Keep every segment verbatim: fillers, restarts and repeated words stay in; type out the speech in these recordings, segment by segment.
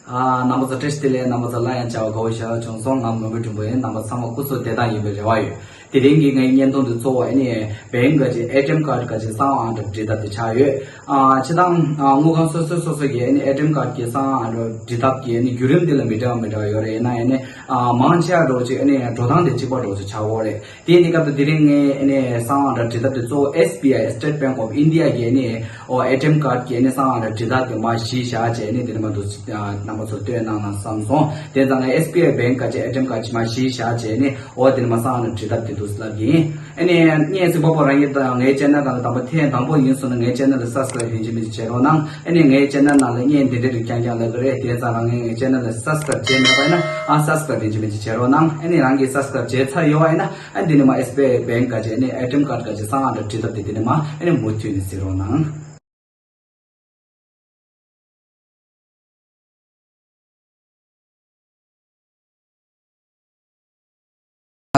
ཨ། རྣམ་པ་ཚོ་བཀྲ་ཤིས་བདེ་ལེགས། རྣམ་པ་ཚོ་ལ་ཡང་བྱ་བ་དགའ་བོ་ཞེ་དྲག་བྱུང་སོང་། ང་མོན་གྷོ་ཁྲིན་པོ་ཡིན། རྣམ་པ་ཚང་མ་སྐུ་གཟུགས་བདེ་ཐང་ཡིན་པའི་རེ་བ་ཡོད། དེ་རིང་གི་ངའི་བརྙན་ཐུང་འདི་གཙོ་བོ་ཨ་ནི་བེང་གི་ཨེ་ཊི་ཨེམ་ཀར་གི་གསང་བ་ཨང་གྲངས་སྒྲིག་ཐབས་དེ་ཆགས་ཡོད། ཨ། སྤྱིར་བཏང་ཨ་དངུལ་ཁང་སོ་སོ་སོ་སོ་གི་ཨ་ནི་ཨེ་ཊི་ཨེམ་ཀར་གི་གསང་བ་ཨང་གྲངས་སྒྲིག་ཐབས་ཀྱི་ཨ་ནི་བརྒྱུད་རིམ་འདི་ལ་མི་འདྲ་བ་མི་འདྲ་བ་ཡོད་རེད། ཡིན་ན་ཡང་ནི་ཨ་མང་ཆེ་བ་འདྲ་བོ་ཅིག་ཨ་ནི་འགྲོ་སྟངས་དེ་གཅིག་པ་འདྲ་བོ་ཅིག་ཆགས་ཡོད་རེད། དེ་ཡིན་དུས་སྐབས་དུ་དེ་རིང་ངས་ཨ་ནི་གསང་བ་ཨང་གྲངས་སྒྲིག་ཐབས་དེ་གཙོ་བོ་ཨེསི་བི་ཨའི། State Bank of India གི་ཨ་ནི་ཨོ་ཨེ་ཊི་ཨེམ་ཀར་གི་ཨ་ནི་གསང་བ་ཨང་གྲངས་སྒྲིག་ཐབས་དེ་མར་གཞི་བཞག་བྱས་ཨ་ནི་དེ་ནས་མར་འདུག་ཨ་རྣམ་པ་ཚོར་སྟོན་གནང་ན་བསམ་སོང་། དེ་ཙང་ངས་ཨེསི་བི་ཨའི་བེང་གི་ཨེ་ཊི་ཨེམ་ཀར་ཅིག་མར་གཞི་བཞག་བྱས་ཨ་ནི་ཨོ་དེ་ནས་མར་གསང་བ་ཨང་གྲངས་སྒྲིག་ཐབས་དེ་འདུག་ལབ་ཀྱི་ཡིན། ཨ་ནི་ངས་གཟིགས་པ་པོ་རང་ཉིད་དང་ངའི་ཆེ་ནལ་ནང་ལ་དང་པོ་ཐེངས་དང་པོ་ཡིན་སོང་ན་ངའི་ཆེ་ནལ་ལ་སབ་སི་ཀ་རབ་ཡིན་གཅིག་མིན་གཅིག་བྱེད་རོགས་གནང་། ཨ་ནི་ངའི་ཆེ་ནལ་ནང་ལ་བརྙན་འདི་འདྲའི་རིགས་རྐྱང་རྐྱང་ལབ་ཀྱི་རེད། དེ་ཙང་རང་ངའི་ངའི་ཆེ་ནལ་ལ་སབ་སི་ཀ་རབ་བྱས་མེད་པ་ཡིན་ན་ཨ་སབ་སི་ཀ་རབ་ཡིན་གཅིག་མིན་གཅིག་བྱེད་རོགས་གནང་། ཨ་ནི་རང་གིས་སབ་སི་ཀ་རབ་བྱས་ཚར་ཡོད་པ་ཡིན་ན་ཨ་འདི་ནས་མར་ཨེསི་བི་ཨའི་བེང་གི་ཨ་ནི་ཨེ་ཊི་ཨེམ་ཀར་གི་གསང་བ་ཨང་གྲངས་སྒྲིག་ཐབས་དེ་འདི་ནས་མར་ཨ་ནི་མུ་མཐུད་ནས་གཟིགས་རོགས་གནང་།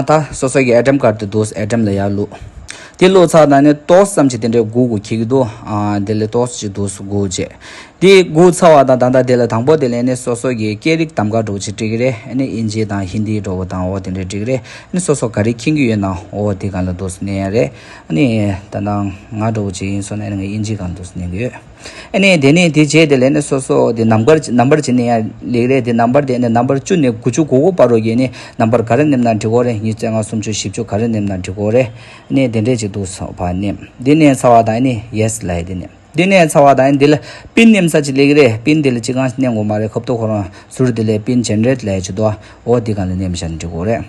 ད་སོ་སོ་གི་ཨེ་ཊི་ཨེམ་ཀར་དེ་འདུག་ཨེ་ཊི་ཨེམ་ལ་ཡར་བླུགས། དེ་བླུགས་ཚར་དང་ནི་ཏོག་ཙམ་ཅིག་དེ་འདྲའི་སྒུག་དགོས་ཀྱི་འདུག་ཨ་དེ་ལས་ཏོག་ཙམ་ཅིག་འདུག་སྒུག་བྱས། དེ་སྒུག་ཚར་བ་དང་ད་ལྟ་དེ་ལ་དང་པོ་དེ་ལ་ནི་སོ་སོ་གི་སྐད་རིགས་གདམ་ག་འདྲ་བོ་ཅིག་འགྲིག་གི་རེད། ཨ་ནི་ཨིན་ཇི་དང་ཧིན་དི་འདྲ་བོ་དང་འོ་དེ་འདྲ་འགྲིག་གི་རེད། ཨ་ནི་སོ་སོ་ག་རེ་མཁྱེན་གྱི་ཡོད་ན་འོ་དེ་སྒང་ལ་འདུག་མནན་ཡ་རེད། ཨ་ནི་ད་ལྟ་ང་འདྲ་བོ་ཅིག་ཡིན་སོང་ན་ཨ་ནི་ངས་ཨིན་ཇི་སྒང་འདུག་མནན་གྱི་ཡོད། ཨ་ནི་དེ་ནས་དེ་རྗེས་དེ་ལ་ནི་སོ་སོ་དེ་ནམ་བར་ནམ་བར་ཅིག་མནན་ཡ་ལེགས་རེད། དེ་ནམ་བར་དེ་ནི་ནམ་བར་བཅུ་ནས་དགུ་བཅུ་གོ་དགུ་བར་རོ་གི་ནི་ནམ་བར་ག་རེ་མནན་ན་འགྲིག་གོ་རེད། ཉི་ཤུ་རྩ་ལྔ་སུམ་ཅུ་བཞི་བཅུ་ག་རེ་མནན་ན་འགྲིག་གོ་རེད། ཨ་ནི་དེ་འདྲས་ཅིག་འདུག་ཕར་མནན། དེ་མནན་ཚར་བ་དང་ཨ་ནི་ཡེ་སི་ལབ་ཡ་དེ་མནན། དེ་མནན་ཚར་བ་དང་ཨ་ནི་དེ་ལ་པིན་མནན་ས་ཅིག་ལེགས་རེད། པིན་དེ་ལ་ཅི་གང་ཞིག་མནན་དགོས་མ་རེད། ཁ་ཐུག་ཁོ་རང་ཟུར་དེ་ལ་པིན་ཇེ་ནེ་རེ་ཊི་ལབ་ཡ་ཅིག་འདུག་འོ་དེ་སྒང་ལ་མནན་བཞག་ན་འགྲིག་གོ་རེད།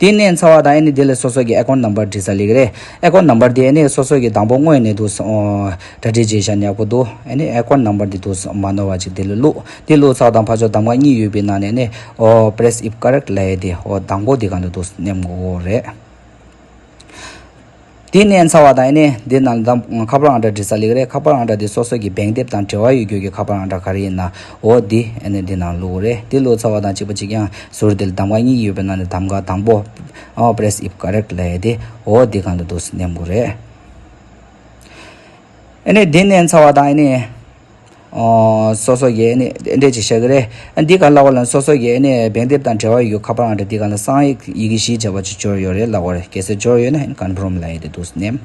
དེ་མནན་ཚར་བ་དང་ཨ་ནི་དེ་ལ་སོ་སོ་གི་ཨེ་ཀའུན་ཊི་ནམ་བར་འབྲི་ས་ལེགས་རེད། ཨེ་ཀའུན་ཊི་ནམ་བར་དེ་ཨ་ནི་སོ་སོ་གི་དང་པོ་སྔོན་ནས་འདུག་ཨོ་གྲ་སྒྲིག་བྱས་བཞག་ཡག་པོ་འདུག་ཨ་ནི་ཨེ་ཀའུན་ཊི་ནམ་བར་དེ་འདུག་མ་ནོར་བ་ཅིག་དེ་ལ་བླུགས། དེ་བླུགས་ཚར་དང་ཕར་ཕྱོགས་གདམ་ག་གཉིས་ཡོད་པའི་ནང་ནས་ཨ་ནི་ཨོ་པི་རེ་སི་ཨིཕ་ཀ་རེག་ཊི་ལབ་ཡ་དེ་ཨོ་དང་པོ་དེ་སྒང་ལ་འདུག་མནན་དགོས་རེད། དེ་མནན་ཚར་བ་དང་ཨ་ནི་དེ་ནང་ལ་ཁ་པར་ཨང་གྲངས་འབྲི་ས་ལེགས་རེད། ཁ་པར་ཨང་གྲངས་དེ་སོ་སོ་གི་བེང་དེབ་དང་འབྲེལ་བ་ཡོད་རྒྱུ་གི་ཁ་པར་ཨང་གྲངས་ག་རེ་ཡིན་ན་འོ་དེ་ཨ་ནི་དེ་ནང་བླུགས་རེད། དེ་བླུགས་ཚར་བ་དང་གཅིག་པ་གཅིག་རྐྱང་ཟུར་དེ་ལ་གདམ་ག་གཉིས་ཡོད་པའི་ནང་ནས་གདམ་ག་དང་པོ་ཨོ་པི་རེ་སི་ཨིཕ་ཀ་རེག་ཊི་ལབ་ཡ་དེ་འོ་དེ་སྒང་ལ་འདུག་མནན་དགོས་རེད། ཨ་ནི་དེ་མནན་ཚར་བ་དང་ཨ་ནི། ཨོ་སོ་སོ་གི་ཨ་ནི་འདི་འདྲས་ཅིག་ཤར་གི་རེད། ཨ་འདི་ག་ལ་བ་ལ་སོ་སོ་གི་ཨ་ནི་བེང་དེབ་དང་འབྲེལ་བ་ཡོད་ཁ་པར་ཨང་གྲངས་འདི་ག་ལ་གསང་ཡིག་ཡི་གེ་བཞི་བྱས་པ་ཅིག་འབྱོར་ཡོད་རེད་ལབ་དགོས་རེད། གལ་སྲིད་འབྱོར་ཡོད་ན་ཨ་ནི་ཀོན་ཕོམ་ལབ་ཡ་དེ་འདུག་མནན།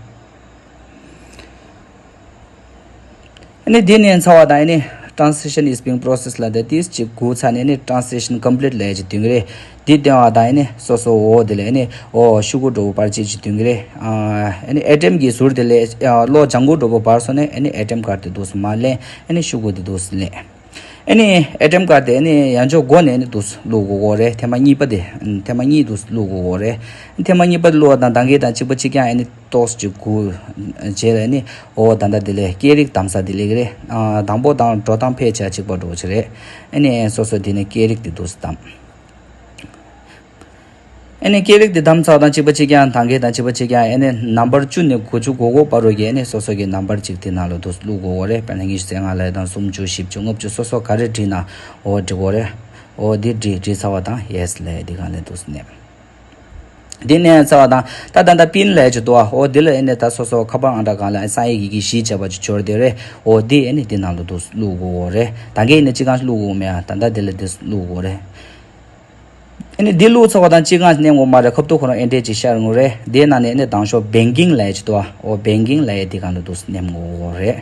ཨ་ནི་འདི་མནན་ཚར་བ་དང་ཨ་ནི་Transaction is being processed ལབ་དེ་ཏིས་ཅིག་སྒུག་ཚར་ནས་ཨ་ནི་Transaction complete ལབ་ཡ་ཅིག་ཐོན་གི་རེད། འདི་སྟོན་པ་དང་ཨ་ནི་སོ་སོ་འོ་དེ་ལས་ཨ་ནི་འོ་ཤོག་གུ་འདྲ་པོ་འབར་ཅིག་ཅིག་ཐོན་གི་རེད། ཨ་ནི་ཨེ་ཊི་ཨེམ་གི་ཟུར་དེ་ལས་གློག་ལྗང་གུ་འདྲ་པོ་འབར་སོང་ནས་ཨ་ནི་ཨེ་ཊི་ཨེམ་ཀར་དེ་འདུག་སེ་མར་ལེན། ཨ་ནི་ཤོག་གུ་དེ་འདུག་སེ་ལེན། ཨ་ནི་ཨེ་ཊི་ཨེམ་ཀར་དེ་ཨ་ནི་ཡང་ཅོག་མགོ་ནས་ཨ་ནི་འདུག་སེ་བླུག་དགོས་རེད། ཐེངས་མ་གཉིས་པ་དེ་ཐེངས་མ་གཉིས་འདུག་སེ་བླུག་དགོས་རེད། ཐེངས་མ་གཉིས་པ་བླུག་པ་དང་ད་གིན་དང་གཅིག་པ་གཅིག་རྐྱང་ཨ་ནི་ཏོག་ཙམ་སྒུག་རྗེས་ལ་ཨ་ནི་འོ་ད་ལྟ་དེ་ལས་སྐད་རིགས་གདམ་ས་དེ་ལེགས་རེད། ཨ་དང་པོ་དང་འགྲོ་སྟངས་ཕལ་ཆེར་གཅིག་པ་འདྲ་པོ་ཅིག་རེད། ཨ་ནི་སོ་སོ་དེ་ནས་སྐད་རིགས་དེ་འདུག་སེ་གདམ། ཨ་ནི་སྐད་རིགས་དེ་གདམ་ཚར་དང་གཅིག་པ་གཅིག་རྐྱང་ད་གིན་དང་གཅིག་པ་གཅིག་རྐྱང་ཨ་ནི་ནམ་བར་བཅུ་ནས་དགུ་བཅུ་གོ་དགུ་བར་རོ་གི་ཨ་ནི་སོ་སོ་གི་ནམ་བར་གཅིག་དེ་ནང་ལ་འདུག་སེ་བླུག་དགོས་རེད། དཔེར་ན་ཉི་ཤུ་རྩ་ལྔ་ལབ་དང་སུམ་ཅུ་བཞི་བཅུ་ལྔ་བཅུ་སོ་སོ་ག་རེ་བྲིས་ན་འོ་འབྲི་དགོས་རེད། འོ་འདི་བྲིས་བྲིས་ཚར་བ་དང་ཡེ་སི་ལབ་ཡ་འདི་སྒང་ལ་འདུག་སེ་མནན། འདི་མནན་ཚར་བ་དང་ད་ད་ལྟ་པིན་ལབ་ཡ་ཅིག་འདུག་ཨ། འོ་འདི་ལ་ཨ་ནི་ད་སོ་སོ་ཁ་པར་ཨང་གྲངས་སྒང་ལ་གསང་ཡིག་ཡི་གེ་བཞི་བྱས་པ་ཅིག་འབྱོར་བསྡད་རེད། འོ་འདི་ཨ་ནི་འདི་ནང་ལ་འདུག་སེ་བླུག་དགོས་རེད། ད་གིན་ཨ་ནི་ཅི་གང་ཞིག་བླུག་དགོས་མེད་ཨ། ད་ལྟ་འདི་ལ་འདི་བླུག་དགོས་རེད། ཨ་ནི་འདི་བླུགས་ཚར་བ་དང་ཅི་གང་ཞིག་མནན་དགོས་མ་རེད། ཁ་ཐུག་ཁོ་རང་ཨེ་འདྲས་ཅིག་ཤར་ཡོང་རེད། དེའི་ནང་ནས་ཨ་ནི་དང་ཤོག་བེང་ཀིང་ལབ་ཡ་ཅིག་འདུག་ཨ། འོ་བེང་ཀིང་ལབ་ཡ་འདི་སྒང་ལ་འདུག་སེ་མནན་དགོས་རེད།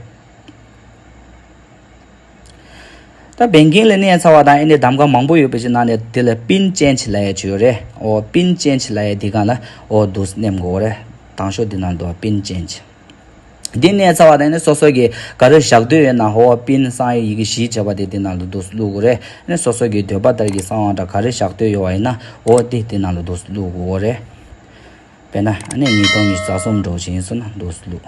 ད་བེང་ཀིང་ལ་མནན་ཚར་བ་དང་ཨ་ནི་གདམ་ག་མང་པོ་ཡོད་པའི་ཅིག་ནང་ནས་དེ་ལ་པིན་ཅེན་ཇི་ལབ་ཡ་ཅིག་ཡོད་རེད། འོ་པིན་ཅེན་ཇི་ལབ་ཡ་འདི་སྒང་ལ་འོ་འདུག་སེ་མནན་དགོས་རེད། དང་ཤོག་འདི་ནང་འདུག་ཨ། པིན་ཅེན་ཇི། འདི་མནན་ཚར་བ་དང་ཨ་ནི་སོ་སོ་གི་ག་རེ་བཞག་འདོད་ཡོད་ན་འོ་པིན་གསང་ཡིག་ཡི་གེ་བཞི་བྱས་པ་དེ་འདི་ནང་ལ་འདུག་སེ་བླུག་དགོས་རེད། ཨ་ནི་སོ་སོ་གི་འདོད་པ་ལྟར་གྱི་གསང་བ་འདྲ་ག་རེ་བཞག་འདོད་ཡོད་པ་ཡིན་ན་འོ་དེ་འདི་ནང་ལ་འདུག་སེ་བླུག་དགོས་རེད། དཔེར་ན་ཨ་ནི་ཉིས་སྟོང་ཉི་ཤུ་རྩ་གསུམ་འདྲ་པོ་ཅིག་ཡིན་སོང་ན་འདུག་སེ་བླུག།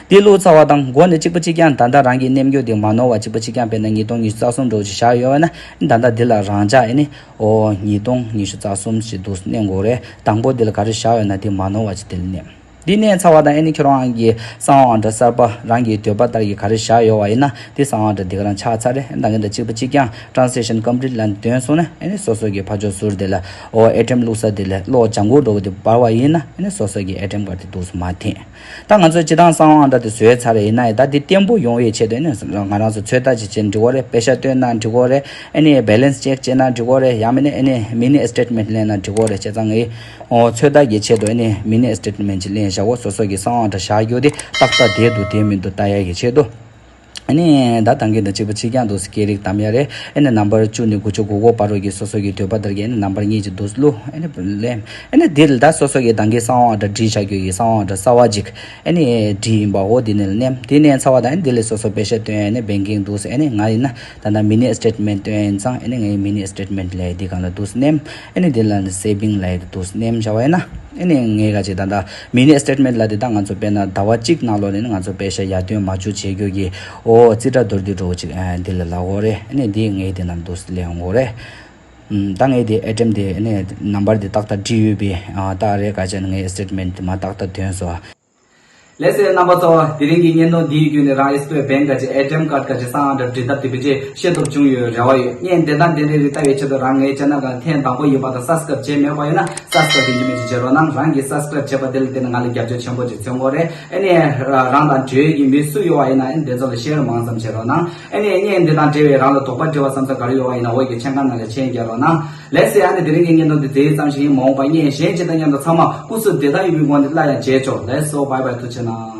འདི་བླུགས་ཚར་བ་དང་མགོ་ནས་གཅིག་པ་གཅིག་རྐྱང་ད་ལྟ་རང་གི་མནན་རྒྱུ་དེ་མ་ནོར་བ་གཅིག་པ་གཅིག་རྐྱང་དཔེར་ན་ཉིས་སྟོང་ཉི་ཤུ་རྩ་གསུམ་འདྲ་པོ་ཅིག་བཞག་ཡོད་པ་ན་ད་ལྟ་འདི་ལ་རང་འཇགས་ཨ་ནི་འོ་ཉིས་སྟོང་ཉི་ཤུ་རྩ་གསུམ་ཞེས་འདུག་སེ་མནན་དགོས་རེད། དང་པོ་འདི་ལ་ག་རེ་བཞག་ཡོད་ན་དེ་མ་ནོར་བ་ཅིག་དེ་ལ་མནན། འདི་ནས་ཚར་བ་དང་ཨ་ནི་ཁྱོད་རང་གི་གསང་བ་ཨང་གྲངས་གསར་པ་རང་གི་འདོད་པ་ལྟར་གྱི་ག་རེ་བཞག་ཡོད་པ་ཡིན་ན་འདི་གསང་བ་ཨང་གྲངས་འདི་ག་རང་ཆགས་ཚར་རེད། ད་གིན་དང་གཅིག་པ་གཅིག་རྐྱང་transaction complete ལ་འདོན་སོང་ན་ཨ་ནི་སོ་སོ་གི་ཕར་ཕྱོགས་ཟུར་དེ་ལ་ཨོ་ཨེ་ཊི་ཨེམ་བླུགས་ས་དེ་ལ་གློག་ལྗང་གུ་འདྲ་བོ་དེ་འབར་བ་ཡིན་ན་ཨ་ནི་སོ་སོ་གི་ཨེ་ཊི་ཨེམ་ཀར་དེ་འདུག་སེ་མར་འཐེན། ད་ང་ཚོས་སྤྱིར་བཏང་གསང་བ་ཨང་གྲངས་དེ་བཟོས་ཚར་རེད། ཡིན་ན་ཡང་ད་དེ་བརྟན་པོ་ཡོང་བའི་ཆེད་དུ་ཨ་ནི་ང་རང་ཚོ་ཚོད་ལྟ་ཅིག་བྱས་ན་འགྲིག་གི་རེད། པེ་ཤག་བཏོན་ན་འགྲིག་གི་རེད། ཨ་ནི་balance check བྱས་ན་འགྲིག་གི་རེད། ཡང་མིན་ན་ཨ་ནི་mini statement ལེན་ན་འགྲིག་གི་རེད། བྱས་ཙང་ངས་ཨོ་ཚོད་ལྟ་གི་ཆེད་དུ་ཨ་ནི་mini statement ཅིག་ལེན་བཞག་གོ། སོ་སོ་གི་གསང་བ་ཨང་གྲངས་བཞག་རྒྱུ་དེ་ཏག་ཏག་བསྡད་འདུག་བསྡད་མི་འདུག་ལྟ་ཡ་གི་ཆེད་དུ། ཨ་ནི་ད་ད་གིན་དང་གཅིག་པ་གཅིག་རྐྱང་འདུག་སེ་སྐད་རིགས་བདམས་ཡ་རེད། ཨ་ནི་ནམ་བར་བཅུ་ནས་དགུ་བཅུ་གོ་དགུ་བར་དུ་གི་སོ་སོ་གི་འདོད་པ་ལྟར་གྱི་ཨ་ནི་ནམ་བར་གཉིས་ཅིག་འདུག་སེ་བླུགས། ཨ་ནི་ལེན། ཨ་ནི་འདི་ལ་ད་སོ་སོ་གི་ད་གིན་གསང་བ་ཨང་གྲངས་བྲིས་བཞག་རྒྱུ་གི་གསང་བ་ཨང་གྲངས་གསར་པ་ཅིག་ཨ་ནི་བྲིས་ཡིན་པའོ། འདི་ནས་ལ་ནེམ། འདི་ནས་ཚར་བ་དང་ཨ་ནི་འདི་ལ་སོ་སོ་པེ་ཤག་བཏོན་ཨ་ནི་banking འདུག་སེ། ཨ་ནི་ང་ཡིན་ན་ད་ལྟ་mini statement བཏོན་ཡིན་ཙང་ཨ་ནི་ངའི་mini statement ལ་འདི་སྒང་ལ་འདུག་སེ་ནེམ། ཨ་ནི་འདི་ལ་saving ལ་འདུག་སེ་ནེམ་བྱས་པ་ཡིན་ན་ཨ་ནི་ངའི་ག་ཅིག་ད་ལྟ་mini statement ལ་འདི་ད་ང་ཚོ་དཔེར་ན་ཟླ་བ་གཅིག་ནང་ལོགས་ནས་ནི་ང་ཚོ་པེ་ཤག་ཡར་ཐོན་མར་འཇུག་བྱེད་རྒྱུ་གི་ཨོ་རྩིས་ཁྲ་མདོར་བསྡུས་འདྲ་བོ་ཅིག་ཨ་འདི་ལ་ལབ་དགོས་རེད། ཨ་ནི་འདི་ངའི་འདི་ནང་འདུག་སེ་ལེན་དགོས་རེད། ཨུམ། ད་ངས་དེ་ཨེ་ཊི་ཨེམ་དེ་ནས་ནམ་བར་དེ་ཏག་ཏག་བྲིས་ཡོད་པས། ཨ་ཏག་རེད། ག་ཅན་ངའི་སི་ཊེ་ཊི་མེན་ཊི་དེ་མར་ཏག་ཏག་ཐོན་སོང་། ལགས་སོ་རྣམ་པ་ཚོ། དེ་རིང་གི་བརྙན་ཐུང་འདིའི་བརྒྱུད་ནས་རང་ཨེས་བི་ཨའི་བེང་ཀི་ག་ཅིག་ཨེ་ཊི་ཨེམ་ཀར་ཌི་ག་ཅིག་གསང་བ་འདྲ་འབྲི་ཐབས་དེ་བེད་སྤྱོད་ཤེས་ཐུབ་བྱུང་ཡོད་རེ་བ་ཡོད། བརྙན་དེ་དང་དེ་འདྲའི་རིགས་ལྟ་བའི་ཆེད་དུ་རང་ངའི་ཆེ་ནལ་གང་ཐེངས་དང་པོ་ཡིན་པ་དང་སབ་སི་ཀ་རེབ་བྱས་མེད་པ་ཡོད་ན་སབ་སི་ཀ་རེབ་རིན་ཆེན་མེད་ཅིག་བྱེད་རོགས་གནང་། རང་གི་སབ་སི་ཀ་རེབ་བྱས་པ་དེ་ལ་བརྟེན་ནས་ང་ལ་རྒྱབ་སྐྱོར་ཆེན་པོ་ཅིག་མཚོན་གྱི་རེད། ཨ་ནི་རང་དང་འབྲེལ་ཡོད་ཀྱི་མི་སུ་ཡོད་པ་ཡིན་ན་ཨ་ནི་དེ་ཚོ་ལ་ཤེར་མང་ཙམ་བྱེད་རོགས་གནང་། ཨ་ནི་བརྙན་འདི་དང་འབྲེལ་བའི་རང་ལ་དོགས་པ་དྲི་བ་བསམ་ཚུལ་ག་རེ་ཡོད་པ་ཡིན་ན་འོག་གི་མཆན་ཁང་ནང་ལ་མཆན་རྒྱག་རོགས་གནང་། ལགས་སོ། ཨ་ནི་དེ་རིང་གི་བརྙན་ཐུང་འདི་དེ་ཙམ་ཞིག་ཡིན། མ་འོངས་པར་བརྙན་གཞན་ཅིག་དང་མཉམ་དུ་ཚང་མ་སྐུ་གཟུགས་བདེ་ཐང་ཡོད་པའི་ངང་ནས་སླར་ཡང་མཇལ་ཆོག་ལགས་སོ། བྷའི་བྷའི། ཐུགས་རྗེ་གནང་།